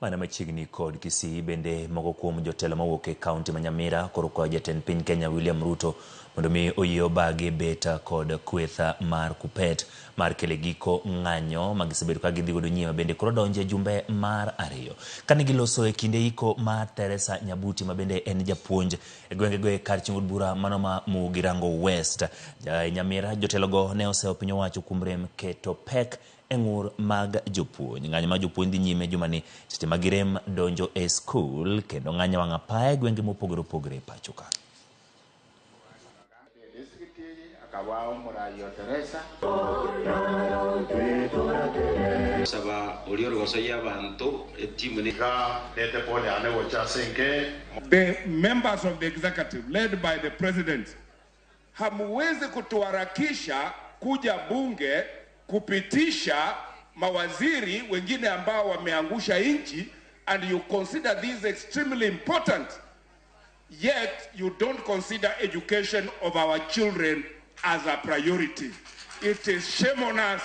Mana machiegni kod Kisii bende moko kuom jotelo mawuok e kaunti ma Nyamira koro kwayo jatend piny Kenya William Ruto mondo mi oyie obagi bet kod kweth mar Kuppet mar kelo e giko ng'anyo ma gisebedo ka gidhi godo nyime bende koro donjo e jumbe mar ariyo. Kane giloso e kinde iko mar Teresa Nyabuti ma bende en japuonj e gwengego e kar chung' od bura mano ma Mugirango West. E Nyamira jotelogo ne oseyo piny owacho kuom rem keto pek e ng'ur mag jopuonj. Ng'anyo mar jopuonj dhi nyime jumani seche ma girem donjo e skul kendo ng'anyo wang' apaya e gwenge mopogore opogore e pacho ka. The members of the executive led by the president, hamuwezi kutuharakisha kuja bunge kupitisha mawaziri wengine ambao wameangusha nchi, and you consider this extremely important, yet you don't consider education of our children as a priority. It is shame on us,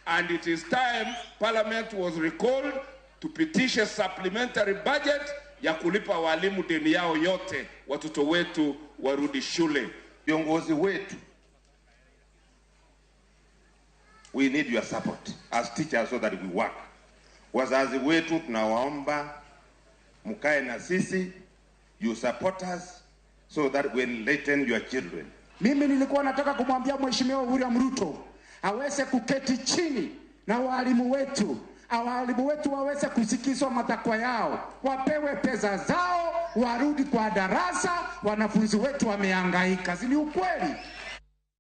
and it is time Parliament was recalled tupitishe supplementary budget ya kulipa walimu deni yao yote, watoto wetu warudi shule. Viongozi wetu, we need your support as teachers so that we work. Wazazi wetu tunawaomba mkae na sisi, you support us so that we enlighten your children. Mimi nilikuwa nataka kumwambia Mheshimiwa William Ruto aweze kuketi chini na walimu wetu, walimu wetu waweze kusikizwa matakwa yao, wapewe pesa zao, warudi kwa darasa. Wanafunzi wetu wamehangaika, si ni ukweli?